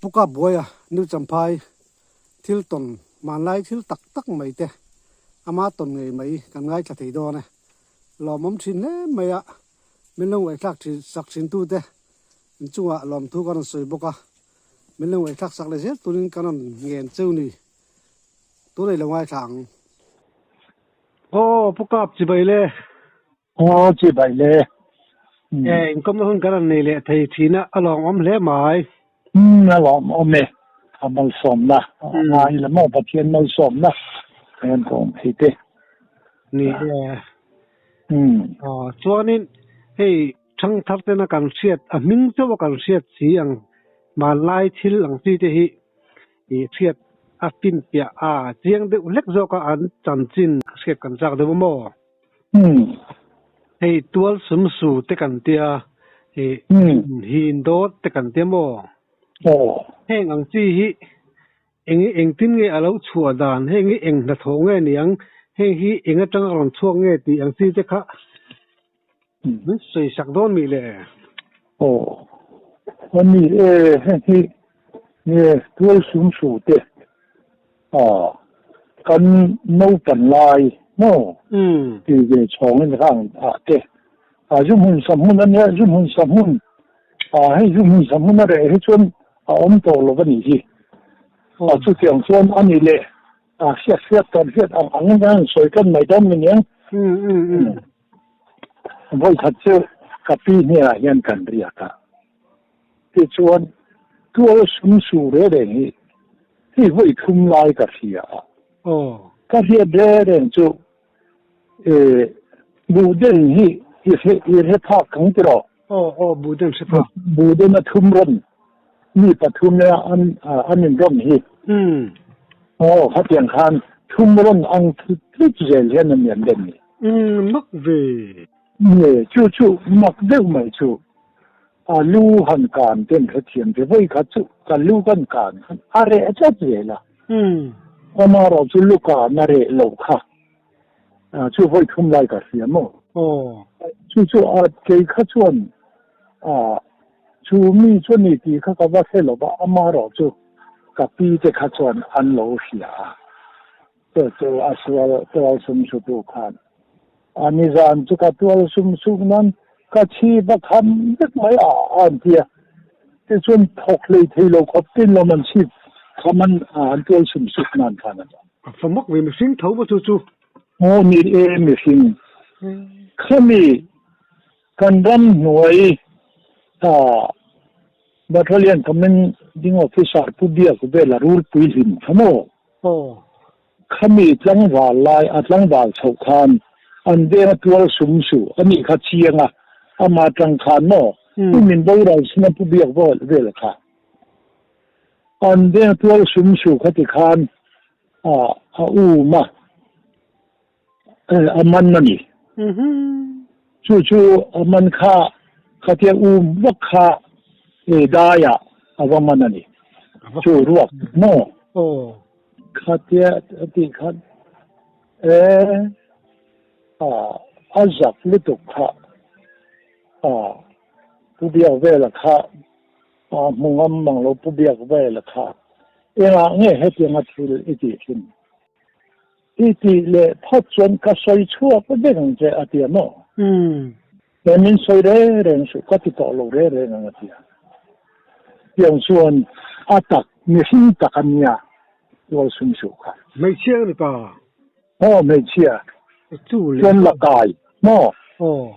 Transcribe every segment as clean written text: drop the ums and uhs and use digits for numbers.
Pu Kapbuaia New Champhai thil tawn hmanlai thil tak tak mai te ama tawn ngei mai kan ngaithla thei dawn e. Lawmawm thin hle mai a, min lo ngaihthlak thin sak thin tute inchungah lawmthu kan rawn sawi bawk a, min lo ngaihthlak sak leh zel turin kan rawn ngen cheu ni. Tunei lo ngaithla ang. Aw Pu Kap chibai le. Aw chibai le. E inkawmna hun kan rawn nei leh thei thin a, a lawmawm hle mai. Umm a lawmawm e, a malsawmna a i la maw Pathian malsawmna a rawn kawm thei te. Ni e. Aw chuanin hei thangthar tena kan hriat a hming chauh a kan hriat si ang hmanlai thil ang chi te hi i hriat a finpiah a chiang deuh hlek zawk a an chanchin hriat kan chak deuh a maw? Hei tual sum su te kan tia i hin dawt te kan tia maw? Heng ang chi hi eng engtin nge a lo chhuah dan, heng hi eng hnathawh nge niang, heng hi eng atanga rawn chhuak nge tih ang chi te kha min sawi sak dawn mi le? Aw, a ni e, heng hi nge tual sum su te a kan naupan lai maw ti ve chhawngin kha ang ah te a zu hmun sa hmun a nia zu hmun sa hmun a hei zu hmun sa hmun a reh hi chuan a awm tawh lo a nih hi a chutiang chuan a ni leh a hriat hriat kan hriat ang angin kan han sawi kan mai dawn mi niang vawikhat chu ka pi hnenah hian kan riak a. Tichuan, tual sum su re reng hi hei vawi thum lai ka hria a. Ka hriat re reng chu Buhden hi i hre phak ang tiraw? Aw, aw, Buhden hre phak. Buhden a thum rawn, mi pathum nia an in rawn hi. Aw, khatiang khan thum rawn ang tlut tlut zel hian a ni an den ni. Mak ve. Nge, chu chu mak deuh mai chu. A lu han kan ten hrethiam ve vawi khat chu ka lu kan kan khan a reh tlat zel a. Amaherawh chu lu kan a reh loh kha chu vawi thum lai ka hria maw? Chu chu a kei kha chuan chu mi chu a ni tih kha ka va hre lo va, amaherawh chu ka pi te kha chuan an lo hria a. Chu chu a sual tual sum sutu khan a nizan chu ka tual sum suk nan ka chhip a kham vek mai a an ti a. Tichuan thawk hlei thei lo khawp tin lo man chhip kham an an tual sum suk nan khan a ni. A fa mak ve mihring tho va chu chu. Aw ni e mihring khami kan ram hnuai a Battalion Commanding Officer Pu Biak Vela rulpui hlim kha maw? Aw. Khami tlangval lai a tlangval chhoh khan an veng a tual sum su a nih kha chiang a, ama tang khan maw pu min boral sin a pu biak vel vel kha. An veng a tual sum su kha ti khan a a um a, a man a ni. Chu chu a man kha khatia um vak kha e daiah a va man a ni. Chu ruak maw? Khatia a tih khan e a zak lutuk kha a pu biak vela kha a hmu ngam mang lo pu biak vela kha engah nge hetianga thil i tih thin? I tih leh phawt chuan ka sawi chhuak vek ang che a ti a maw? He min sawi reng reng suh, ka ti tawh lo reng reng ang a ti a. Tiang chuan a tak, mihring tak a nia, tual sum suh kha. Hmeichhia nge mipa? Aw, hmeichhia. Chuan la kai maw? Aw.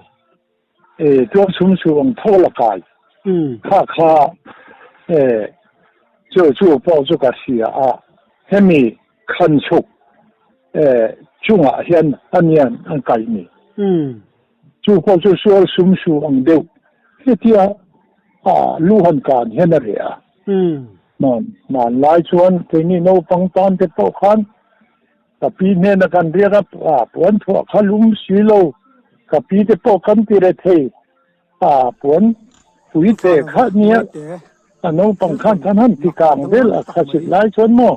E, tual sum suh ang tho la kai. Kha kha, e, chu chu pawh chu ka hria a, hemi khan chhuk e chungah hian a nian an kai ni. Chu pawh chu sual sum su ang deuh hetia a lu han kan hian a reh a. Hman lai chuan keini naupang tan te pawh khan Ka pi hnena kan riak a, a puan thuah kha lum si lo, ka pi te pawh kan ti re thei, a puan pui te kha nia, a naupang khan khan han ti kang vel a kha sit lai chuan maw,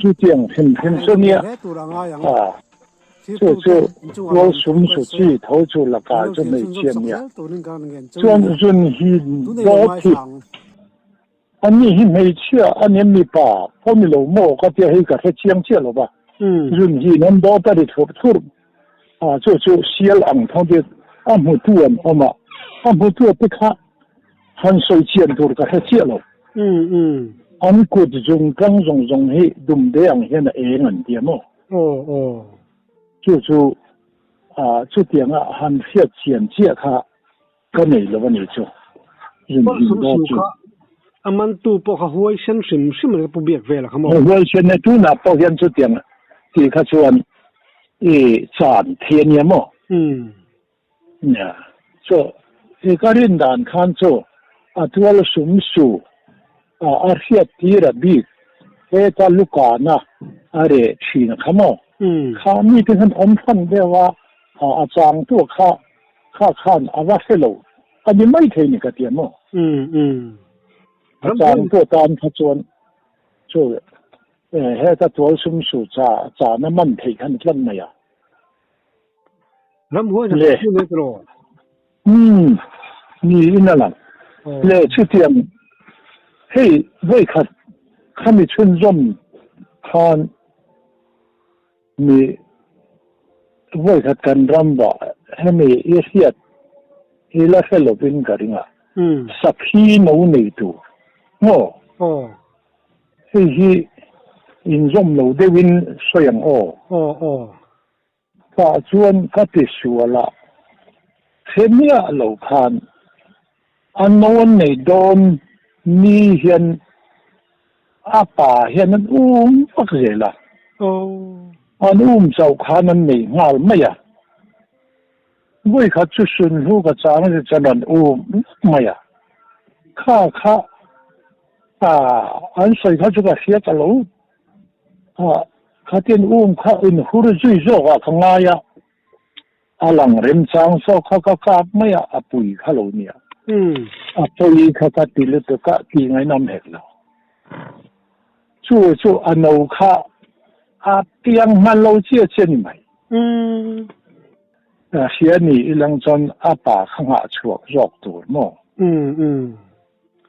chutiang hrim hrim chu nia, a chu chu tual sum su chi tho chu la kai chu hmeichhia nia, chuan zun hi dawt hi. Anni hi hmeichhia a ni mipa pawh ni lo maw ka tia hei ka hre chiang chiah lo va. Zun hi an dawt a ri thurh thurh a, chu chu sial ang thawng te a hmutu an awm a, a hmutu te kha han sawi chian tur ka hre chiah lo. An kut zung tlang zawng zawng hi dumde ang hian a eng an tia maw? Chu chu chutianga han hriat chian chiah kha Ka nei lo a ni chu. Pawl sum su kha a mantu pawh kha huaisen hrim hrim a ni ka pu biak vel a kha maw? Huaisen e, tunah pawh hian chutiang tih kha chuan i chan thei a nia maw? Nia, chu i ka rin dan khan chu a tual sum su a a hriat tir a bik heta lukana a reh thin a kha maw? Kha mite hian awm hran deuh a, a changtu kha Kha khan a va hre lo a ni mai thei ni ka ti a maw? A chang pawh tan kha chuan chu heta tual sum su cha chana man theih kha ni tlat mai a. Ramhuai na chu ne tiraw? Umm ni in a lang. Le chutiang hei vawikhat khami chhunzawm khan Mi vawikhat kan ram vah hemi i hriat i la hre lovin ka ring a, sakhi no nei tur maw? Hei hi inzawm lo deuhin sawi ang aw. Tah chuan ka ti sual a, hre miah lo khan a no an nei dawn ni hian A pa hian an um vak zel a, an um chauh khan an nei nghal mai a. Vawikhat chu Sunhlu ka chang zet chuan an um vak mai a, kha kha an sawi kha chu ka hria ta lo. Khatin um kha inhur zui zawkah ka ngai a. A lang remchang saw kha ka kap mai a, a pui kha lo nia. A pawi kha ka ti lutuk a, tih ngaihnawm hek lo. Chu chu a no kha a piang hman lo chiah chiah ni mai. Hria ni ilang chuan a pa kha nghah chhuak zawk tur maw?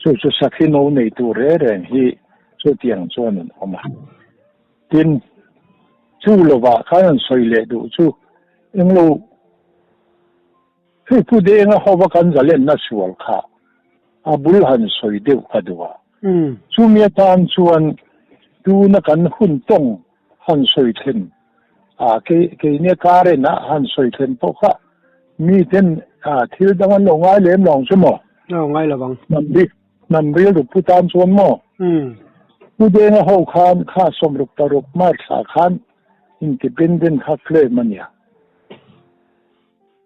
Chu chu sakhi no nei tur reng reng hi chutiang chuan an awm a. Tin, chu lovah khan an sawi leh duh chu englo hei Pu Denga hova kan zalenna sual kha a bul han sawi deuh ka duh a. Chumi atan chuan tuna kan hun tawng han sawi thlen a, keini a karen a han sawi thlen pawh kha miten thil dang an lo ngai lem lo ang chu maw? Lo ngai lo ang. Hnam rilru pu tan chuan maw? Pu Denga ho khan kha 66 March ah khan independent kha claim a nia.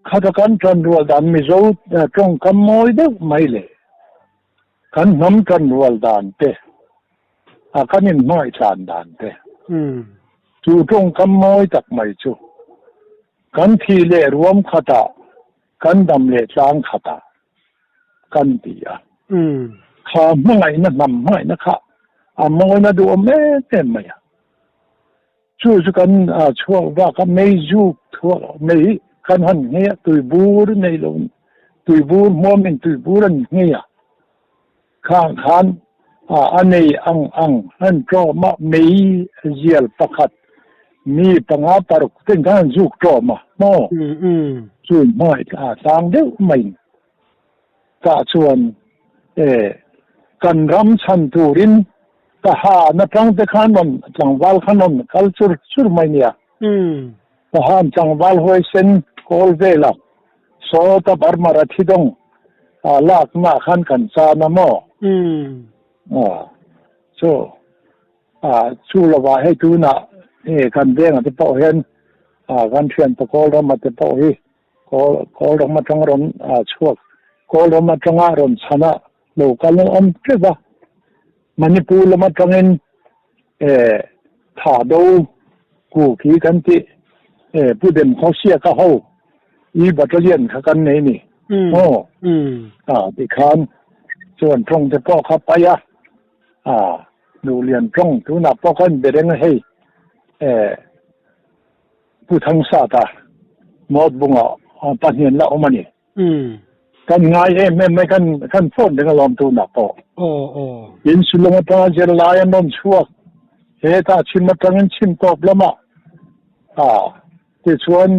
Khata kan tan rual dan Mizo tawngkam mawi deuh mai leh kan hnam tan rual dan te a kan inhmangaih tlan dan te chu tawngkam mawi tak mai chu kan thi leh ruam khatah kan dam leh tlang khatah kan ti a. Kha hmangaihna hnam hmangaihna kha a mawina duhawm em em mai a. Chu chu kan chhuak vak a, mei zuk thuak mei kan han nghei a, tuibur nei lo tuibur hmuamin tuibur an nghei a. Khang khan a nei ang ang an tlawm a, mei zial pakhat mi panga paruk ten khan an zuk tlawm a maw? Chu hmangaih a tlang deuh maiin tah chuan e kan ram chhan turin ka ha na tang te khan rawn tlangval khan rawn kal chur chur mai nia. Ka han tlangval huaisen kawl vela Sawta Burma ra thi dawng a lak na khan kan chan a maw? Chu chu lovah hei tunah hei kan vengah te pawh hian kan thianpa kawl rama te pawh hi kawl kawl ram atanga rawn chhuak kawl ram atanga rawn chhan a lo kal an awm tep a Manipur lam atangin tha do ku khi kan tih Pu Dem Khawsiaka ho i battalion kha kan nei ni maw tikhan chuan tawng te pawh kha pai a Duhlian tawng tunah pawh khan be reng a hei Pu Thangsata Mawtbunga pahnian la awm a ni. Kan ngai em em mai kan kan phone reng alawm tunah pawh. Aw aw. Tin Shillong atanga zirlai an rawn chhuak hetah chhim atangin chhim tawp lamah ah tichuan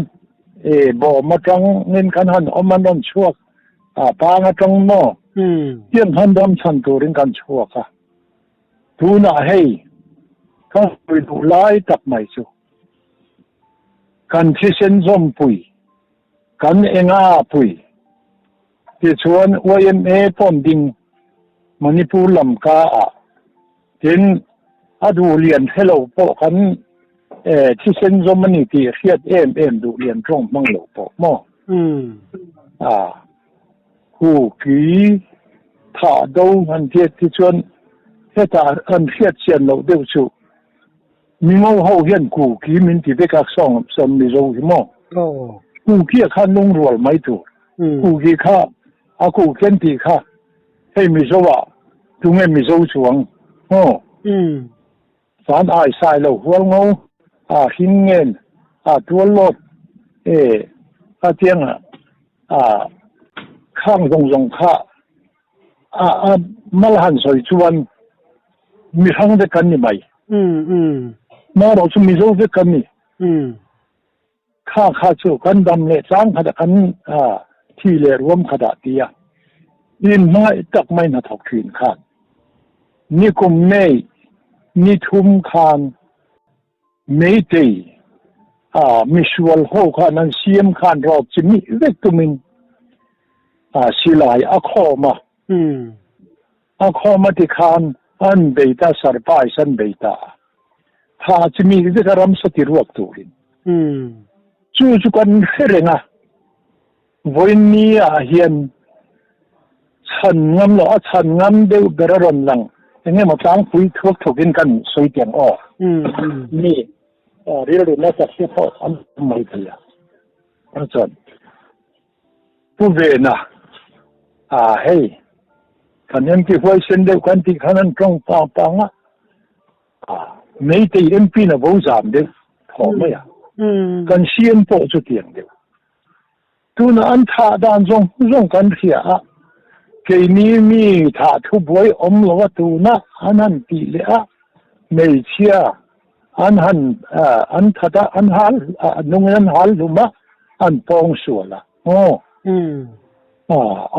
e bawm atangin kan han awm an rawn chhuak ah pang atang maw tiang han ram chhan turin kan chhuak a tunah hei ka sawi duh lai tak mai chu kan thisen zawmpui kan enga pui tichuan yma pawn ding Manipur lam ka ah tin a duh lian hrelo pawh kan thisen zawm a ni tih hriat em em duh lian tawng hmang lo pawh maw a hu ki thah do han tiat tichuan hetah an hriat chian loh deuh chu Mingo ho hian Kuki min ti vek a, sawng sawm Mizo hi maw? Kuki ah khan lungrual mai tur. Kuki kha a Kuki an tih kha hei Mizo ah tunge Mizo chuang maw? Van ai sai lo hual ngo a hring ngen a tual lawt e a tiang a khang zawng zawng kha a mal han sawi chuan mi hrang vek kan ni mai. Marawh chu Mizo vek kan ni. Kha kha chu kan dam leh tlang khatah kan thi leh ruam khatah tia in hmangaih tak mai hnathawk thin khan nikum May ni thum khan Meitei a misual ho khan an siam khan rawt chi mih vek tumin a silai a khawm a. A khawm a ti khan an bei ta surprise an bei ta a. Tha chi mih vek a ramsa ti ruak turin. Chu chu kan hre reng a. Vawiin ni ah hian chhan ngam loh a chhan ngam deuh ber a rawn lang eng emaw tlangpui thuak thuakin kan sawi tiang aw mi rilru nasa te pawh an awm mai thei a a chuan Pu Vena a hei kan MP huaisen deuh kan tih khan an tawng pang pang a Meitei MP na vo zam deuh thaw mai a kan CM pawh chu tiang deuh. Tuna an thah dan zawng zawng kan hria a, keini mi thah thu buai awm lo a tuna an han tih leh a, hmeichhia an han an that a, an hal nungin an hal hlum a, an pawng sual a, aw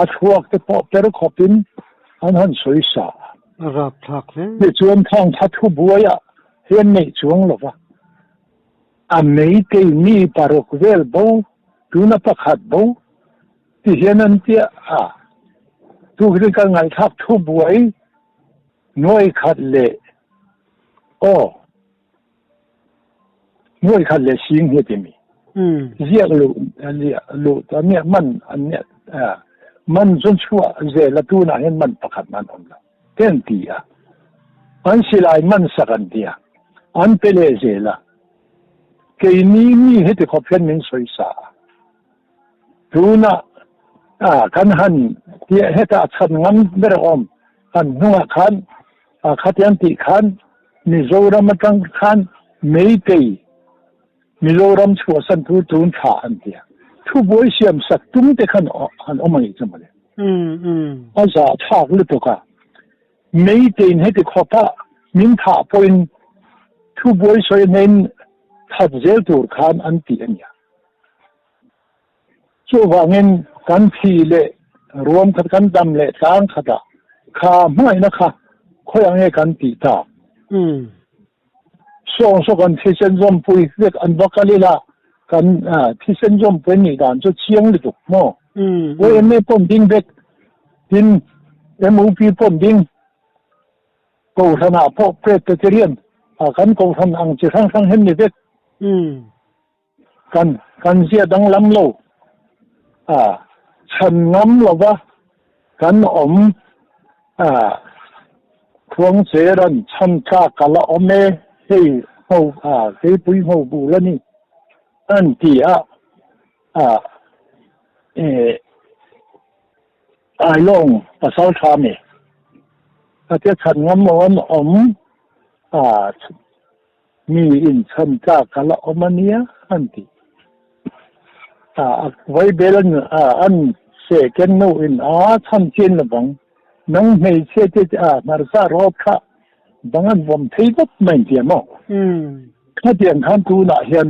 a thluak te pawh per khawpin an han sawi sa a. A rapthlak hle. Tichuan thangtha thu buaiah hian neih chuang lo va. A meitei mi paruk vel bo, tuna pakhat bo ti hian an tia a, tukin ka ngaihthlak thu buai nuai khat leh aw nuai khat leh sing hi ti mi ziak luh luh ta nia man an nia man chun chhuah zel a tunah hian man pakhat man awm lo. Te an ti a, an silai man sak an ti a, an pe leh zel a. Keini mi heti khawp hian min sawi sa a, tunah kan han tia hetah chhan ngam ber a awm, an hnungah khan khati an tih khan Mizoram atang khan Meitei Mizoram chhuahsan thu tun thla an ti a, thubuai siam sak tum te khan han awm a nih chu mawle. A zah thlak lutuk a, Meitein heti khawpa min thah pawhin thubuai sawi hnein that zel tur khan an ti a nia. Chuvangin kan thi leh ruam khat kan dam leh tlang khatah kha hmangaihna kha khawiah nge kan tih tak? Sawng saw kan thisen zawmpui vek an va kal ila kan thisen zawmpui nih dan chu chiang lutuk maw? YMA pawn ding vek tin MUP pawn ding Kohhranah pawh Presbyterian kan Kohhran ang chi hrang hrang hian ni vek. Kan kan zia danglam lo a, chhan ngam lova kan awm a, Khuangcheran chhan tlak a la awm e, hei ngho a, keipui ngho bul a ni an ti a, a e Ailawng pasal tha mi a tia chhan ngam lo an awm a. Mi in chhan tlak a la awm a nia an ti. A vaibel an an seh ken nu in a chhan chin lovang. Nang hmeichhia te a hmarcha rawt kha bang an vawm thei vek mai an ti a maw? Khatiang khan tunah hian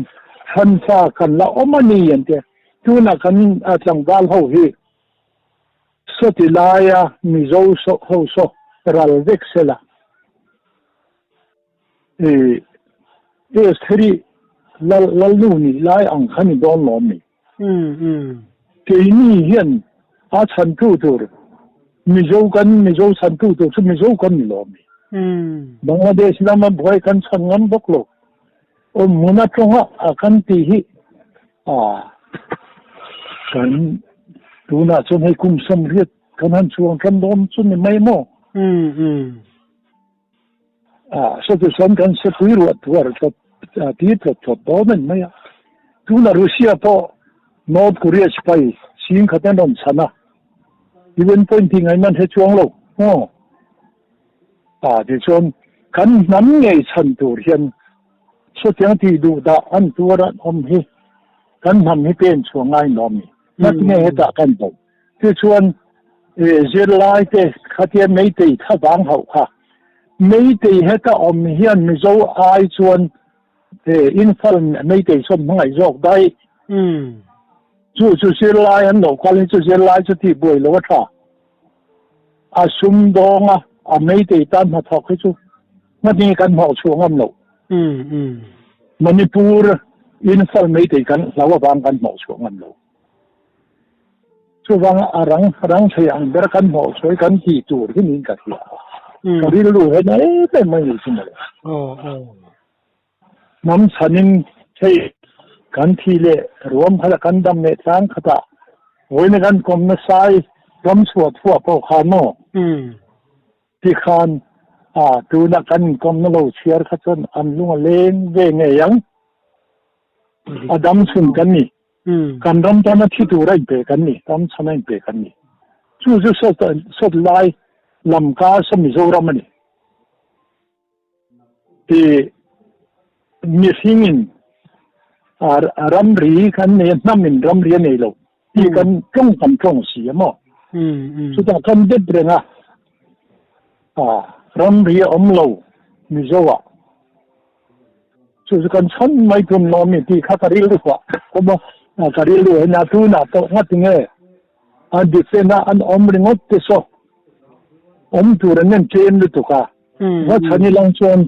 thlansa kan la awm a ni an ti a, tunah kan tlangval ho hi sawti laia Mizo ho saw ral vek sela i Estheri lal lalnu nih lai ang kha ni dawn lawm ni? Keini hian a chhantu tur Mizo kan Mizo chhantu tur chu Mizo kan ni lawm ni? Bangladesh lama buai kan chhan ngam bawk lo. Awm hmun aṭawnga a kan tih hi a kan tunah chuan hei kum 80 kan han chuang ṭan dawn chu ni mai maw? A, sawti chuan kan sepui ruah tuar tlawt tir tlawt tlawt dawn a ni mai a. Tuna Russia pawh North Korea sipai sing khat an rawn chhan a, UN point tih ngaihna an hre chuang lo maw? A, tichuan kan hnam ngei chhan tur hian sawtiang tih duh dah an tuar an awm hi kan hnam hi pen chhuah ngai nuam ni. Ngatinge hetah kan bo? Tichuan, zirlai te khatia Meitei thlavang hauh kha, Meitei heta awm hian Mizo ai chuan Imphal Meitei sawn hmangaih zawk daih. Chu chu zirlai an lo kal hi chu zirlai chu tih buai lo a tha. A sumdawng a, a Meitei tan hnathawk hi chu hmahni kan hnawh chhuah ngam lo. Manipur Imphal Meitei kan hlau avang kan hnawh chhuah ngam lo. Chuvanga a rang rang thei ang ber kan hnawh sawi kan tih tur hi niin ka hria a. Ka rilru hian a em em mai ni chu mawle. Hnam chhanin hei kan thi leh ruam khatah kan dam leh tlang khatah vawiina kan kawm nasai ram chhuah thuah pawh khan maw tikhan a tuna kan inkawmna lo chhiar kha chuan an lung a leng ve ngei ang. A dam chhun kan ni. Kan ram tana thi tura inpe kan ni, ram chhana inpe kan ni. Chu chu sawt lai Lamka sa Mizoram a ni. Ti mihringin ramri kan nei a, hnamin ramri a nei lo tih kan tawng kan tawng si a maw? Chutah kan dep reng a, ramri a awm lo Mizoah. Chu chu kan chhan mai tum lo ami tih kha ka rilru huah awm a, ka rilru hian a tunah pawh ngati nge a defend a an awm ringawt te saw awm tur an en tlem lutuk a, va chhan ilang chuan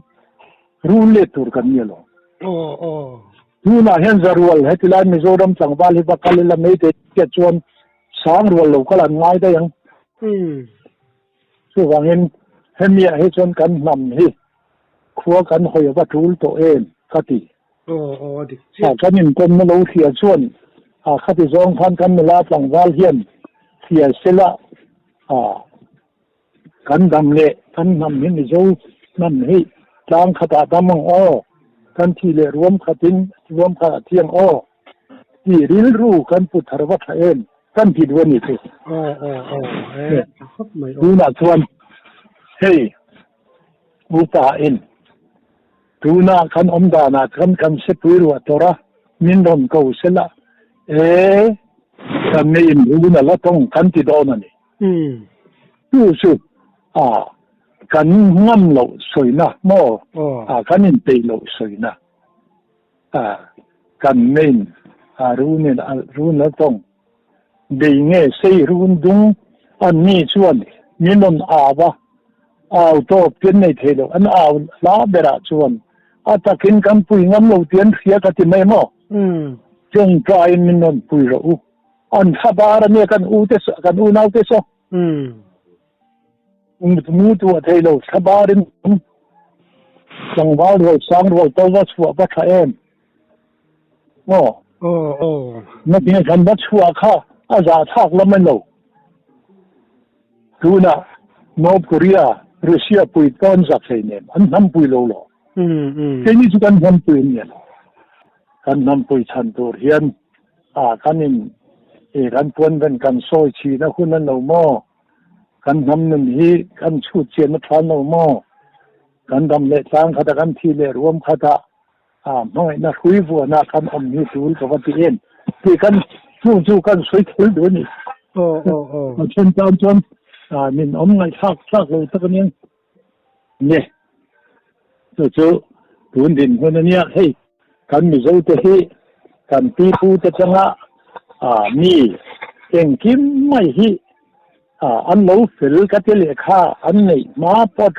rul let tur kan ni alawm. Tunah hian Zarual heti lai Mizoram tlangval hi va kal ila Meitei te chuan sang rual lo kal an ngai daih ang. Chuvangin hemiah hi chuan kan hnam hi khua kan hawi ava tul tawh em ka ti. Kan inkawmna lo hria chuan khati zawng khan kan nula tlangval hian hria sela kan dam leh kan hnam hi Mizo hnam hi tlang khatah dam ang aw, kan thi leh ruam khatin ruam khatah thiang aw tih rilru kan put thar va tha em. Kan ti duh a ni chu. Tunah chuan hei upa in tuna kan awm danah chuan kan sepui ruah tawrh a, min rawn ko sela e kan nei in run a la tawng kan ti dawn a ni. Chu chu a kan ngam loh sawina maw a kan inpeih loh sawina. A kan main a run in a run a tawng bei nge sei run dung an ni chuan min rawn au a, au tawp tian nei thei lo an au hla berah chuan a takin kan pui ngam lo tian hria ka ti mai maw? Tawngtaiin min rawn pui rawh u, an thla bar ania kan u te kan unau te saw Mu tuah thei lo thla barin tlangval rual sang rual to va chhuah va tha em maw? Nakin kan va chhuah kha a zah thlak lam a lo. Tunah North Korea, Russia pui pawn zak hlei nem an hnam pui lo lo. Keini chu kan hnam pui an ni lo. Kan hnam pui chhan tur hian a kan in kan puan ven kan sawi chhin a hun a lo maw? Kan hnam nun hi kan chhut chian a than lo maw? Kan dam leh tlang khat a kan thi leh ruam khat ah hmangaihna hrui vuan ah kan awm hi tul ka va ti em tih kan chu chu kan sawi thul duh a ni. A then tan chuan A nin awm ngaihthlak tlak lo tak aniang nge chu chu tun dinhmun ania hei kan Mizo te hi kan pi pu te changa a mi engkim mai hi a an lo fel ka ti lehkha an neih hma pawh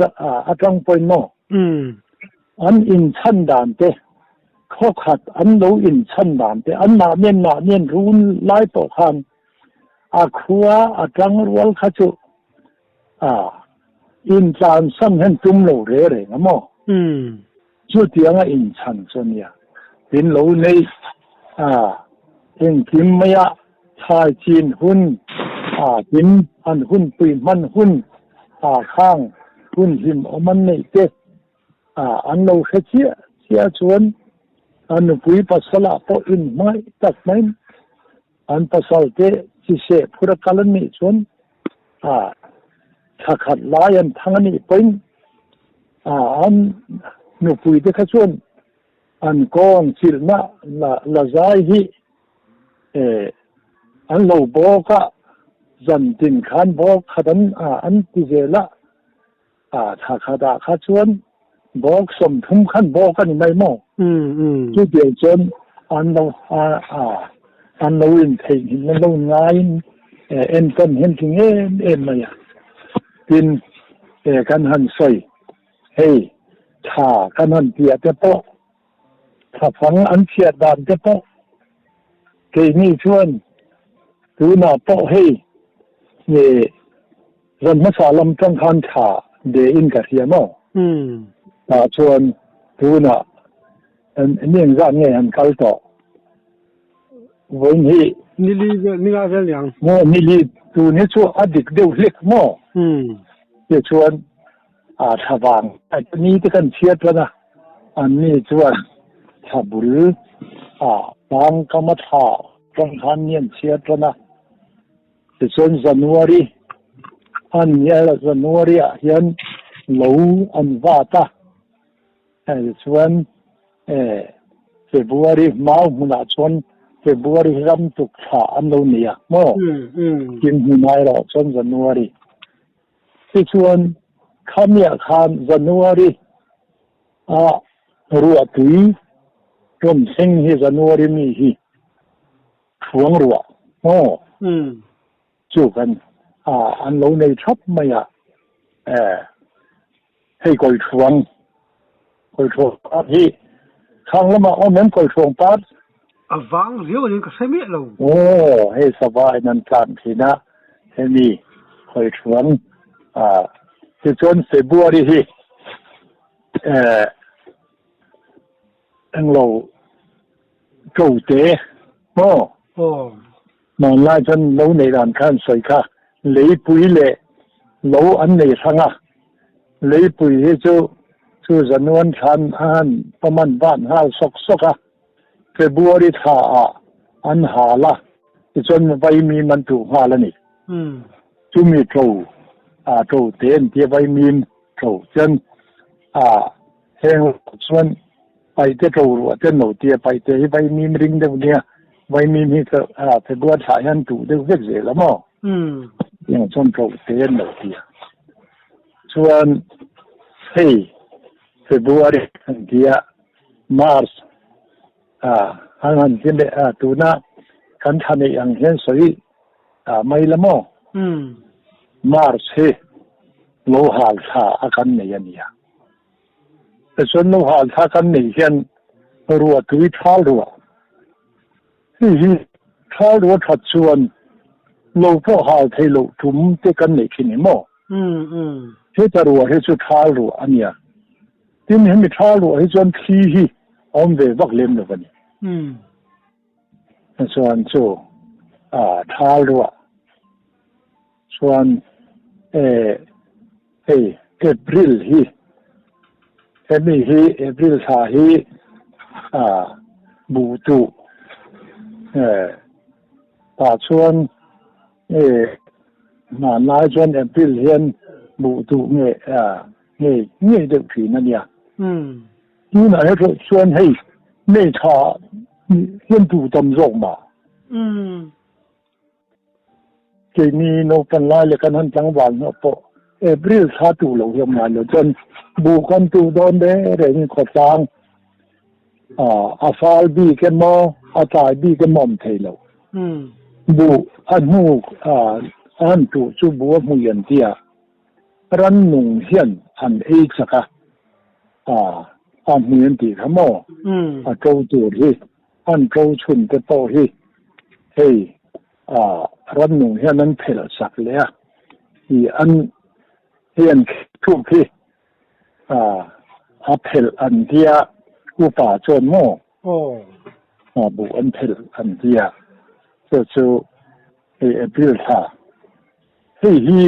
atang pawhin maw an inchhan dan te khawkhat an lo inchhan dan te an mahni an mahni an run lai pawh khan A khua a tang rual kha chu a intlansan hian tum lo re reng a maw? Chutianga inchhan chu a nia. Tin lo nei a engkim maia thlai chin hun a tin an hunpui hman hun a khang hun hlim awm an neih te a an lo hre chiah chiah chuan a nupui pasalah pawh inhmangaih tak maiin An pasal te chiseh phur a kal an nih chuan a thla khat lai an thang a nih pawhin a an nupui te kha chuan an kawng chilhna la la zai hi eh an lo bawk a, zan tin khan bawk khat an an ti zel a, a thla khat ah kha chuan bawk 30 khan bawk a ni mai maw? Chutiang chuan an lo an lo in theihnghilh an lo ngaiin enkawn hian ti em em mai a. Tin, kan han sawi hei thla kan han piah te pawh thlafang an chhiat dan te pawh keini chuan tunah pawh hei Zan hmasa lam tang khan tha de in ka hria maw? Tah chuan tunah ni engzat nge han kal tawh? Vawiin hi. Ni li vel, ni nga vel niang. Maw ni li tun hi chu a dik deuh hlek maw? Tichuan a thla vang ni te kan chhiat tan a, an ni chuan thla bul a tang kama thla tang khan ni an chhiat tan a. Tichuan January a ni a, January ah hian lo an vat a, tichuan February mau hmunah chuan February ram tuk thla an lo nei a maw? Tin hmunah erawh chuan January. Tichuan khamiah khan January a ruahtui rawn thleng hi January mi hi Thuang ruah maw? Chu kan an lo nei thap mai a, hei kawi thuang, kawi thuang par hi khang lamah awm em kawi thuang par? A vang riau anin ka hre miah lo. Aw, hei sava in an tlan thin a, hemi kawi thuang tichuan February hi englo Ko te maw? Aw. Hmanlai chuan lo neih dan khan sawi kha leipui leh lo an nei hrang a, leipui hi chu chu Januan thlan a han paman van nghal sawk sawk a, February thla ah an hal a, tichuan vaimim an tuh nghal a ni. Chumi ṭo ah ṭo te an tia vaimim ṭo chuan ah Heng lakah chuan paite ṭo ruah te an lo ti a, paite hi vaimim ring deuh nia, vaimim hi February thlah hian tuh deuh vek zel a maw? Tiang chuan ṭo te an lo ti a. Chuan hei February an ti a, March an han ti leh a, tuna kan thla neih ang hian sawi mai la maw? March hi lo hal thla a kan nei a nia. Tichuan lo hal thla kan neih hian ruah tui thal ruah hei hi thal ruah that chuan lo pawh hal thei loh tum te kan neih thin hi maw? Heta ruah hi chu thal ruah a nia. Tin hemi thal ruah hi chuan thli hi a awm ve vak lem lo a ni. Chuan chu thal ruah Chuan eh hei April hi hemi hi April thla hi ah buh tuh eh tah chuan eh hmanlai chuan April hian buh tuh nge ah ngei ngei deuh thin a nia. Tunah erawh chuan hei May thla hian tuh tam zawk mah. Keini naupan lai leh kan han tlangval hnawh pawh April thla tu lo hian ngai lo chuan buh kan tuh dawn reng rengin khawtlang a fal bik emaw a tlai bik emaw awm thei lo. Buh a hnu a han tuh chu buh a hmui an ti a, rannung hian an ei chak a, a hmui an tih kha maw a to tur hi an to chhun te pawh hi hei A rannung hian an phelh sak leh a, i an hei an thuk hi a a phelh an tia upa chuan maw a buh an phelh an tia chu chu hei April thla hei hi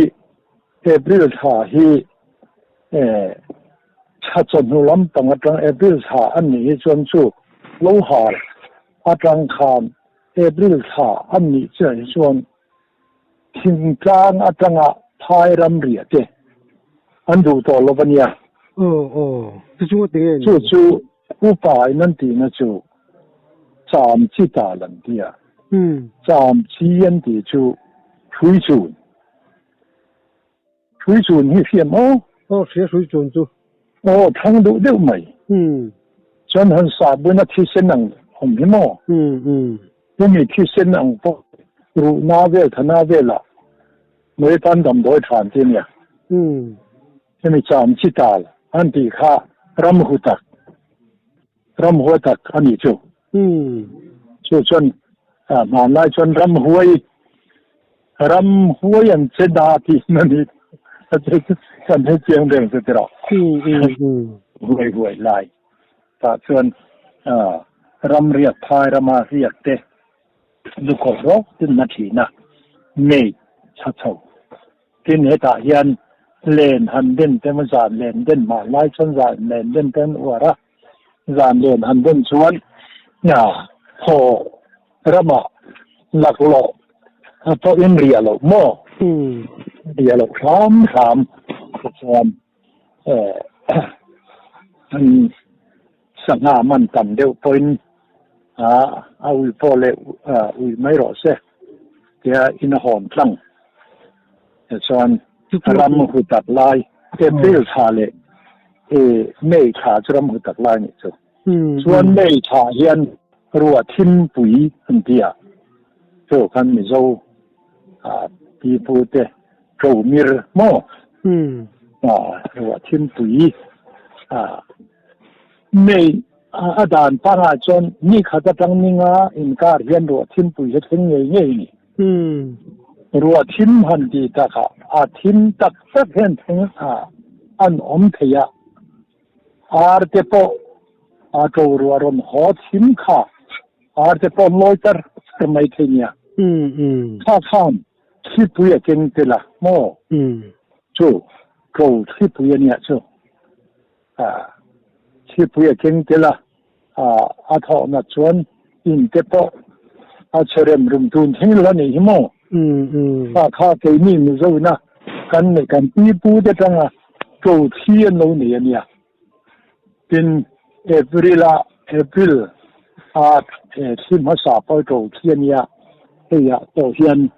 April thla hi e thla chawhnu lampang atang April thla an nih hi chuan chu lo hal atang khan April thla an nih chiah hi chuan thingtlang atanga phai ram riah te an duh tawh lo a nia. Aw aw, chu chu ngawt enge ni? Chu chu upa in an tihna chu cham chi tal an ti a, cham chi an tih chu hrui chun. Hrui chun hi hriam aw. Aw hria hrui chun chu. Aw thlang duh deuh mai. Chuan han sahbun a thisen ang awm hi maw? Hemi thisen ang pawh ruhna vel thana velah mai tan damdawi tha an ti ania. Hemi cham chi tal an tih kha ram hu tak, ram hua tak a nih chu. Chu chuan hmanlai chuan ram huai Ram huai an che da tih na ni kan hre chiang reng chu tiraw. Huai huai lai tah chuan ram riak phai rama riak te lukhawk rawk tin na thin a, mei chha chho. Tin hetah hian len han den te emaw zan len den mah lai chuan zan len den te an uar a, zan len han den chuan thaw ramah laklawh pawhin riah loh maw? Riah loh hram hram chuan an sangha man tam deuh pawhin a ui pawh leh ui mai rawh se tia in a hawn tlang. Tichuan ram hu tak lai April thla leh May thla chu ram hu tak lai nih chu. Chuan May thla hian ruah thim pui an ti a, chu khan Mizo pi pu te ṭo mir maw ruah thim pui May a dan pangah chuan ni khat atang ninga inkar hian ruah thim pui hi thleng ngei ngei a ni. Ruah thim han ti takah a thim tak tak hian thleng an awm thei a, ar te pawh a to ruah rawn haw thim kha ar te pawh an lawi tar tar mai thei nia. Kha khan thlipui a keng tel a maw? Chu to thlipui a nia chu. Thlipui a keng tel a, a thawhna chuan in te pawh a chhe rem rum tun thleng lo a nih hi maw? Kha kha keini Mizo ina kan neih kan pi pu te tanga to thli an lo nei a nia. Tin, April a April a thli hmasa pawh to thli a nia, hei ah tawh hian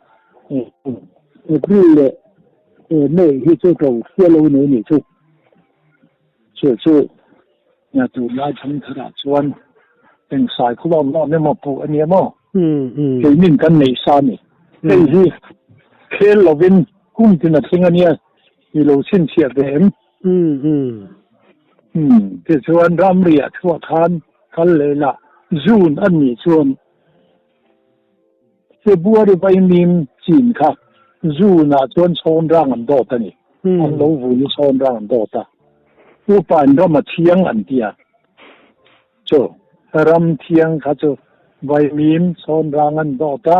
April leh May hi chu to thli a lo nei a nih chu. Chu chu nia tunlai thangtharah chuan eng sai khu lawm lawm emaw puh a nia maw? Keinin kan neih sa a ni. Hei hi khel lovin kum tin a thleng a nia i lo chhinchhiah ve em? Tichuan ramriah thuah khan kal leh lah June a nih chuan February vaimim chin kha June ah chuan chhawn rang an dawt a ni. An lo vui chhawn rang an dawt a. Upa in ram a thiang an ti a. Chu ram thiang kha chu vaimim chhawn rang an dawt a,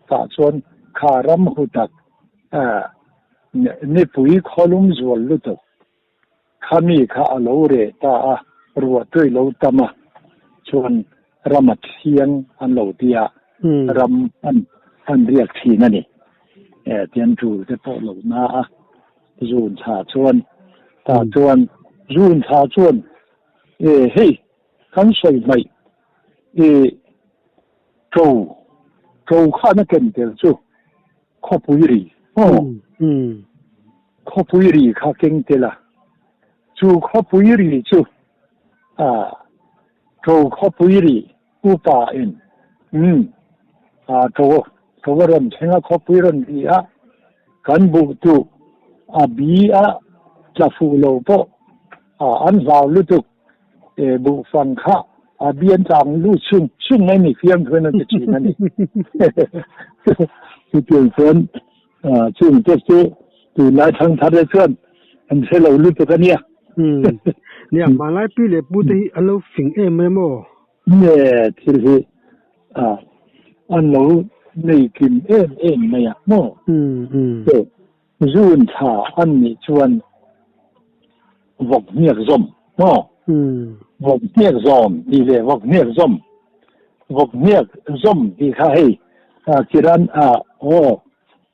tah chuan kha ram hu tak nipui khawlum zual lutuk Khami kha a lo reh ta a, ruahtui lo tam a, chuan ram a thiang an lo ti a, ram an an riak thin a ni. Tian tul te pawh lo na a, zun thla chuan tah chuan zun thla chuan e hei kan sawi hmaih e to to khan a ken tel chu. Khawpui ri maw? Khawpui ri kha keng tel a, chu khawpui ri chu a to khawpui ri upa in umm a to to a rawn thleng a khawpui rawn ri a kan buh tuh a bi a tla fuh lo pawh a an hlau lutuk e buh fang kha a bi an tlang lut sung sung mai ni fiam chuan an ti thin a ni. Chutiang chuan Chung te chu tunlai thangthar te chuan an hre lo lutuk a nia. Nia, hmanlai pi leh pu te hi an lo fing em em aw? Nge thil hi an lo nei kim em em mai a maw? Zun thla an nih chuan vawk hniak zawm maw? Vawk hniak zawm tih leh vawk hniak zawm, vawk hniak zawm tih kha hei Kiran ah aw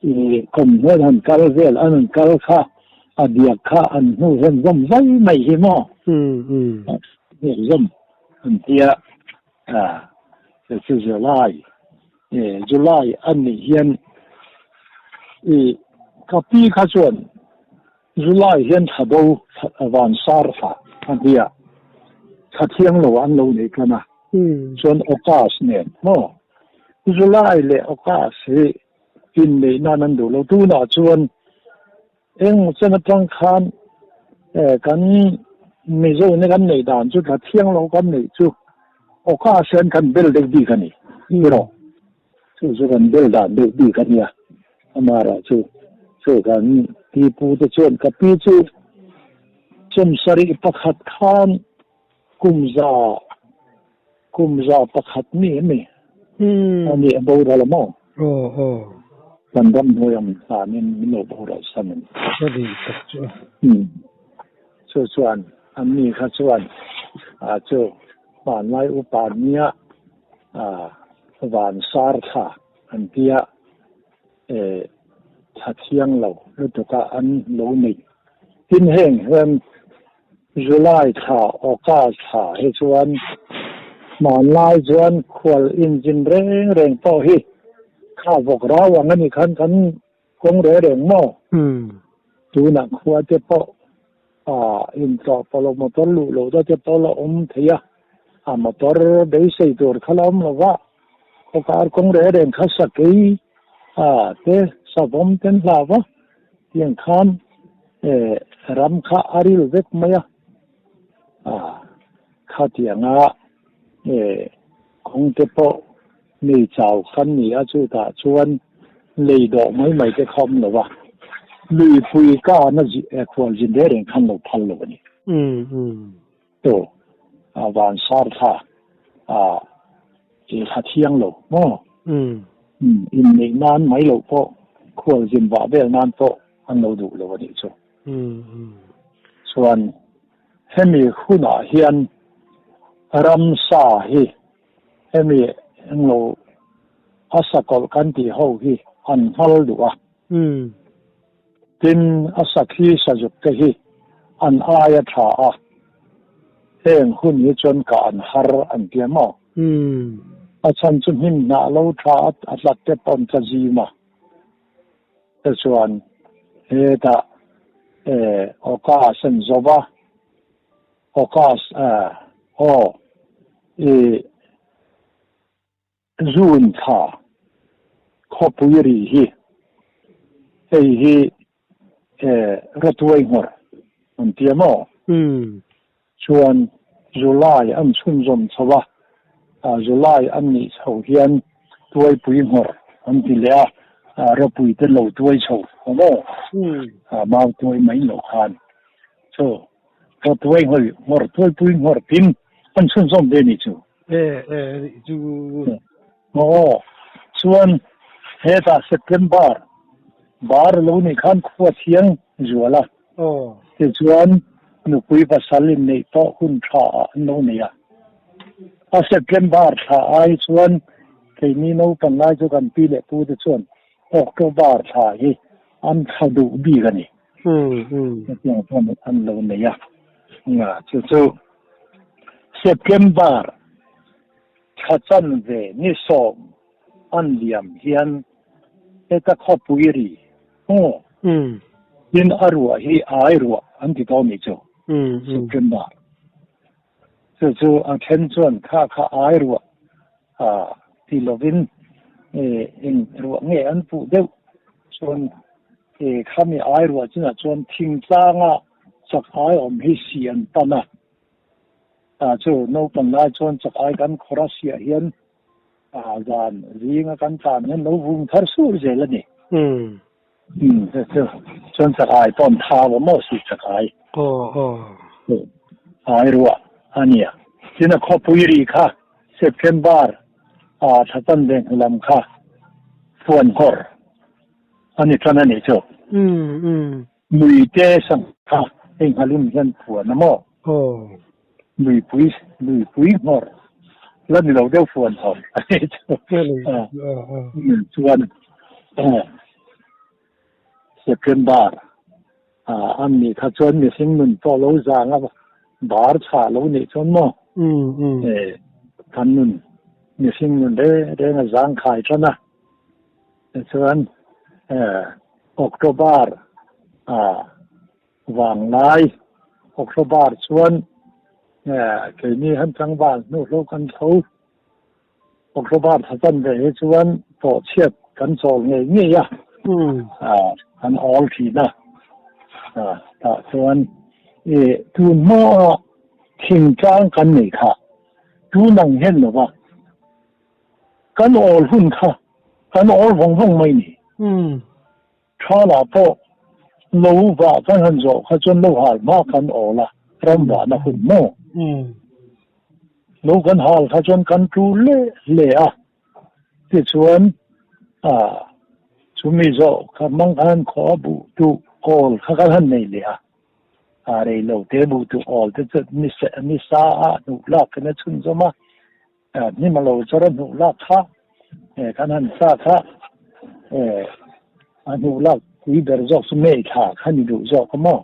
i kawmhnuai han kal vel an han kal kha a biak kha an hnu hian zawm zai mai hi maw? Hniak zawm an tia chu July July an nih hian i ka pi kha chuan July hian thla bo van sar thla a nia, thla thiang lo an lo nei tan a, chuan August nen maw? July leh August hi inneih nan an duh lo, tunah chuan eng chen atang khan kan Mizo ne kan neih dan chu thla thiang lo kan neih chu August hian kan bel deuh bik a ni tiraw? Chu chu kan bel dan deuh bik a nia, amara chu chu kan pi pu te chuan ka pi chu 71 khan kum za kum 101 mi em ni a ni a boral a maw? Aw aw. Kan ram hnuai ang hlanin min lo boral san a ni. Ka dik tak chu a. Chu chuan an ni kha chuan a chu hmanlai upa nia van sar thla an tia thla thiang lo lutuk a an lo neih. Tin heng hian July thla, August thla hi chuan hmanlai chuan khual inzin reng reng pawh hi kha vawk rau ang a nih khan kan Kawng reng reng maw? Tunah khua te pawh intlawh pawh lo motor luh loh te te pawh la awm thei a, a motor beisei tur kha la awm lo va, khawkar kawng reng reng kha sakei te savawm te an hlau va, tiang khan ram kha a ril vek mai a, khatianga kawng te pawh Mi chau khan ni a, chutah chuan lei dawh mai mai te kha awm lo a, luipui ka na khual zin reng reng khan lo phal lo a ni. To a van sar thla a i thla thiang lo maw? Inneih nan mai loh pawh khual zin vah vel nan pawh an lo duh lo a nih chu. Chuan hemi hunah hian ramsa hi Hemi englo a sakawlh kan tih ho hi an nghal duh a. Tin, a sakhi sazuk te hi an aia tha a, heng hun hi chuan kah an har an ti a maw? A chhan chu hnim hnah lo tha a tlat te pawh an tla zim a. Tichuan, hetah awka a sen zo va. August aw i June thla khawpui ri hi hei hi rawtuai nghawr an ti a maw? Chuan July an chhunzawm chho a, July an nih chho hian tuaipui nghawr an ti leh a, rawpui te lo tuai chho a maw? Mau tuai mai loh khan chu Ka tuai nghawr nghawr tuaipui nghawr tin an chhunzawm ve ni chu. E e nih chu. Aw chuan hetah September bar lo nih khan khua thiang zual a. Aw. Tichuan nupui pasal inneih pawh hun tha ah an lo nei a. A September thla ai chuan keini naupang lai chu kan pi leh pu te chuan October thla hi an thla duh bik a ni. Hetiang chuan an lo nei a, chu chu September thla chanve ni sawm an liam hian Heta khawpui ri aw tin a ruah hi ai ruah an ti dawn nih chu September chu chu a then chuan kha kha ai ruah ti lovin eng ruah nge an puh deuh chuan khami ai ruah chinah chuan thingtlanga chak ai awm hi si an pan a chu naupang lai chuan chak ai kan khawrh a siah hian zan zinga kan tlan hian lo vung thar sur zel a ni. Umm chu chu chuan chakai pawh an thau a maw si chakai. Aw aw. Ai ruah a nia. Tin a khawpui ri kha September a thla tan ve hnu lam kha fuan nghawr a ni tan a nih chu. Umm umm. Nuite sang kha hei nghalun hian phuan a maw? Aw. Nuipui, nuipui nghawr la ni lo deuh fuan nghawr a ni chu. Chuan September a nih kha chuan mihring nun pawh lo zang a bar chhah lo nih chuan maw? Kan nun, mihring nun reng reng a zang khai tan a. Tichuan October vanglai, October chuan keini han tlangval hnu hlo kan tho. October thla chan ve hi chuan tawhchhiat kan chawl ngei ngei a, kan awl thin a. Tah chuan tun hmaa thingtlang kan nei kha tun ang hian lo va. Kan awl hun kha kan awl vawng vawng mai ni. Tha lah pawh lo vah kan han zawh kha chuan lo hal hma kan awl a, ram vahna hun maw? Lo kan hal kha chuan kan tu leh hle a, tichuan chumi zawh kha hmang khan khaw a buh duh awl kha kan han nei leh a, a rei lo te buh duh awl te chu ni sa a hnuh lak in a chhunzawm a. Hnim a lo chawr a hnuh lak kha kan han sa kha a hnuh lak pui ber zawk chu May thla kha ni duh zawk a maw?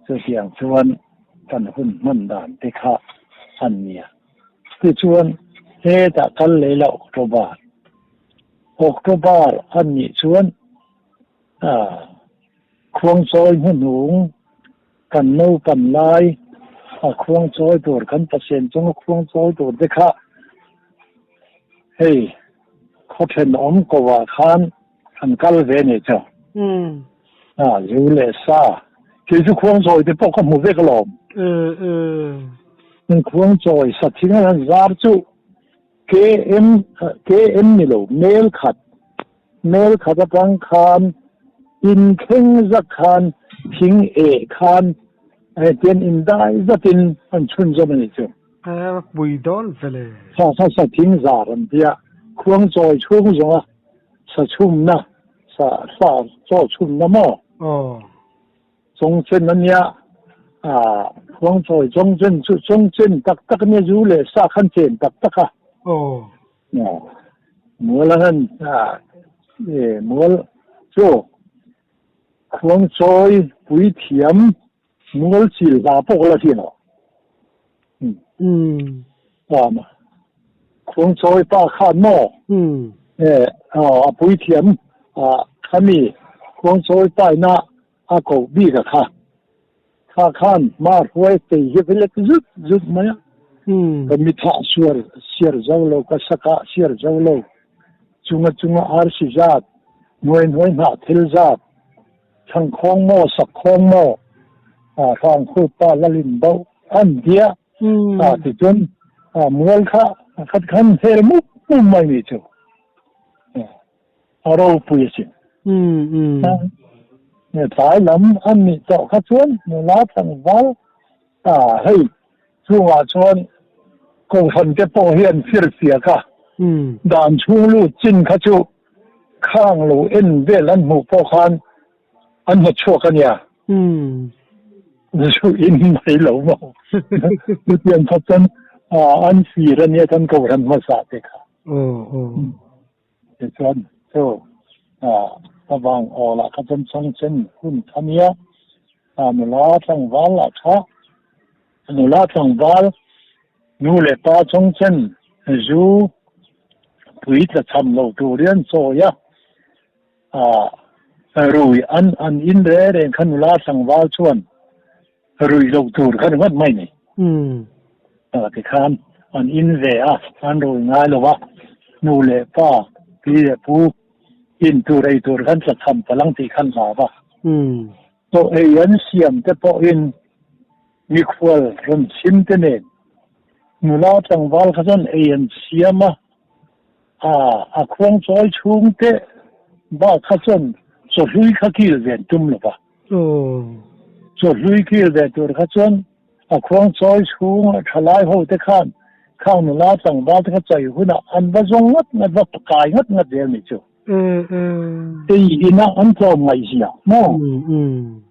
Chutiang chuan kan hun hman dan te kha an nia. Tichuan hetah kal leh la October. October an nih chuan Khuangchawi hnuhnung kan naupan lai a khuangchawi tur kan pasien chunga khuangchawi tur te kha hei khaw thenawm ko ah khan an kal ve ni chu. A zu leh sa kei chu khuangchawi te pawh ka hmu vek alawm. Khuangchawi sa thing a han zar chu KM KM ni lo mel khat Mel khat atang khan in thleng zat khan thing eh khan hetian in dai zatin an chhunzawm a nih chu. A pui dawn vele. Sa sa sa thing zar an tia khuang chawi chhung zawnga sa chhumna sa sa chaw chhumna maw? Aw. Chawngchen a nia ah khuang chawi chawngchen chu chawngchen tak tak ania zu leh sa khan chen tak tak a. Aw. Mual a han mual chu khuang chawi pui thiam mual chil hla pawh la thin aw. Khuang chawi pa khan maw a pui thiam khami khuang chawi paina a koh bik a kha. Kha khan hma hruai tei hi va let zut zut mai a. Ka mithah suar siar zo lo, ka sakah siar zo lo. Chunga chunga arsi zat, hnuai hnuai hnah thil zat, thangkhawng maw, sakkhawng maw, hrangkhut pa lalin boh an tia. Ticun mual kha khat khan hel mup mup mai ni cu. A ropui a si. Tlai lam an nih tawh kha chuan nula tlangval hei chungah chuan kohhran te pawh hi an firfiak a, dan chhung lut chin kha chu khang lo en vel an hmuh pawh khan an hmu chhuak a nia. Zu in mai lo maw? Chutiang kha chuan an fir a nia kan kohhran hmasa te kha. Tichuan chu ka vang awl ah kha chuan chawngchen hun kha nia, nula tlangval ah kha nula tlangval nu leh pa chawngchen zu Mipui tlachham lo tur hian chawi a, ah rui an an in reng reng kha nula tlangval chuan rui lo tur kha ringawt mai ni. Ah tikhan an in ve a, an rui ngai lo va, nu leh pa, pi leh pu in tur ei tur khan tlachham palang tih khan hlau va. Chaw ei an siam te pawhin mikhual rawn chhim te nen nula tlangval kha chuan ei an siam a, a khuang chawi chhung te bak kha chuan chawhlui kha kil ve an tum lo va. Chawhlui kil ve tur kha chuan a khuang chawi chhung a thalai ho te khan khang nula tlangval te kha chai hunah an va zawng ngat ngat va kai ngat ngat zel ni chu. Ei ina an tlawm ngaih zia maw?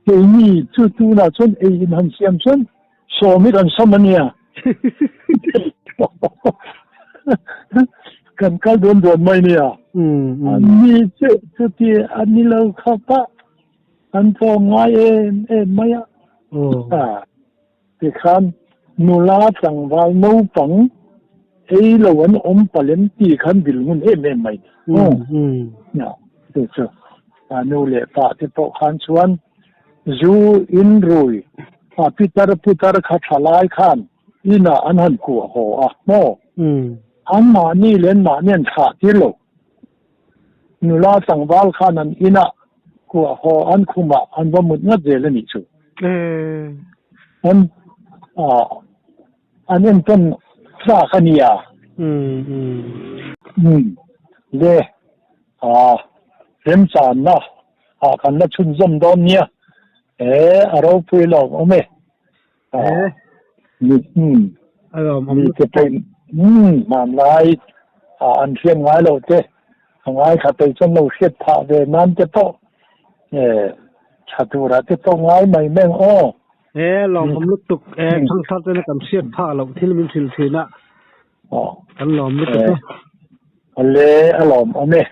Keini chu tunah chuan ei in han siam chuan sawm hi kan sam a nia. Kan kal duan duan mai nia. An ni chu chuti a ni lo khawp a, an tlawm ngai em em mai a. Tikhan nula tlangval naupang ei lo an awm palem tih khan vil ngun em em mai. Chu chu nu leh pa te pawh khan chuan zu in rui a pitar putar kha tha lai khan inah an han kuah haw a maw? An mahni leh an mahni an thlah tir lo. Nula tlangval khan an inah kuah haw an khumah an va mut ngat zel a nih chu. An an entawn tlak a nia. Le remchanna ah kan la chhunzawm dawn nia. E a ropui lo awm e. Mite pawhin hmanlai an hriat ngai lo te, a ngaithla peih chuan lo hriat phah ve nan te pawh tha turah te pawh ngai mai meng aw. He lawmawm lutuk e, thangthar tena kan hriat phah loh thil min hrilh thin a, kan lawm lutuk e. Awle a lawmawm e.